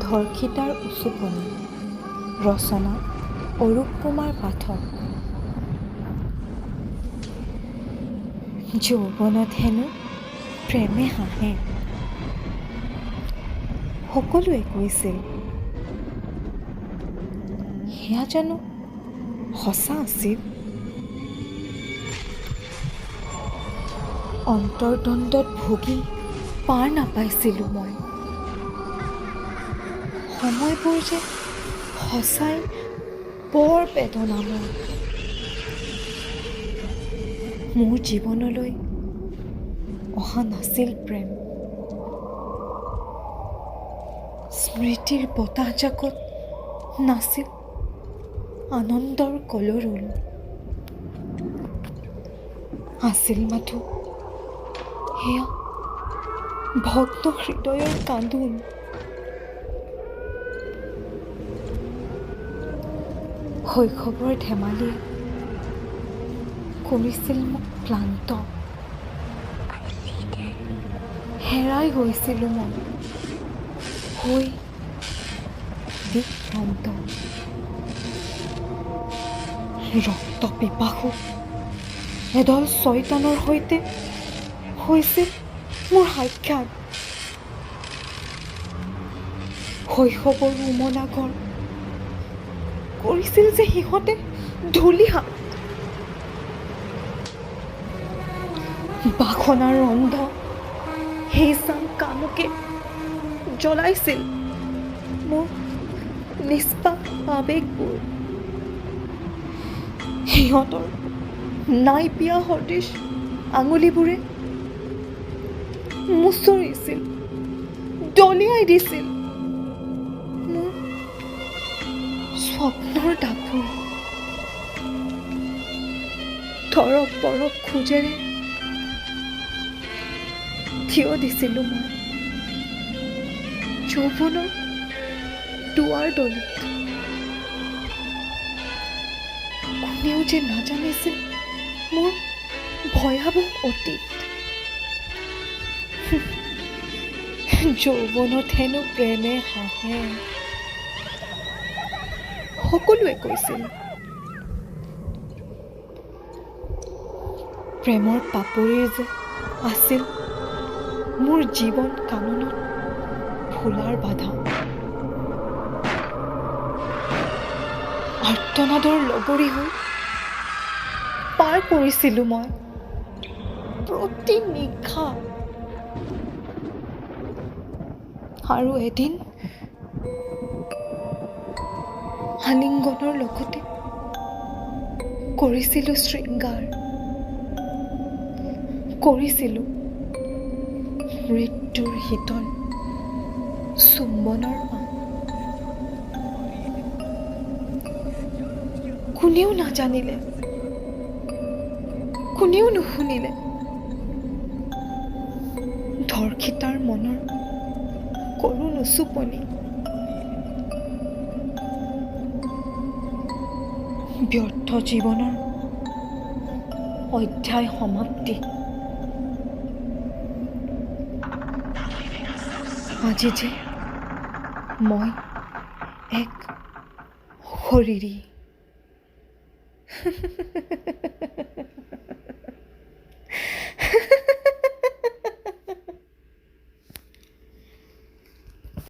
ধৰ্ষিতাৰ উচুপনি। ৰচনা অৰূপ কুমাৰ পাঠক। যৌৱনত হেনো প্ৰেমে হাঁহে, সকলোৱে কৈছিল। সেয়া জানো সঁচা আছিল? অন্তৰ্দ্বন্দ্বত ভুগি পাৰ নাপাইছিলোঁ মই। সময়বোৰ যে সঁচাই বৰ বেদনাময়। মোৰ জীৱনলৈ অহা নাছিল প্ৰেম। স্মৃতিৰ বতাহজাকত নাছিল আনন্দৰ কলৰোল। আছিল মাথো সেয়া ভগ্ন হৃদয়ৰ কান্দোন। শৈশৱৰ ধেমালিয়ে কৰিছিল মোক ক্লান্ত। হেৰাই গৈছিলোঁ মই হৈ দিকভ্ৰান্ত। ৰক্ত পিপাসু এদল ছয়তানৰ সৈতে হৈছিল মোৰ সাক্ষাৎ। শৈশৱৰ উমলাঘৰ কৰিছিল যে সিহঁতে ধূলিসাৎ। বাসনাৰ অন্ধ সেই চাম কামুকে জ্বলাইছিল মোৰ নিষ্পাপ আৱেগবোৰ। সিহঁতৰ নাইপিয়া সদৃশ আঙুলিবোৰে মুচৰিছিল, দলিয়াই দিছিল মোৰ স্বপ্নৰ দাপোন। থৰক বৰক খোজেৰে থিয় দিছিলোঁ মই যৌৱনৰ দুৱাৰ দলিত। কোনেও যে নাজানিছিল মোৰ ভয়াৱহ অতীত। যৌৱনত হেনো প্ৰেমে হাঁহে, সকলোৱে কৈছিল। প্ৰেমৰ পাপৰিৰ যে আছিল মোৰ জীৱন কাননত ফুলাৰ বাধা। আৰ্তনাদৰ লগৰী হৈ পাৰ কৰিছিলোঁ মই প্ৰতি নিশা। আৰু এদিন আলিংগনৰ লগতে কৰিছিলোঁ শৃংগাৰ, কৰিছিলোঁ মৃত্যুৰ শীতল চুম্বনৰ পান। কোনেও নাজানিলে, কোনেও নুশুনিলে ধৰ্ষিতাৰ মনৰ কৰুণ উচুপনি। ব্যৰ্থ জীৱনৰ অধ্যায় সমাপ্তি। আজি যে মই এক শৰীৰী।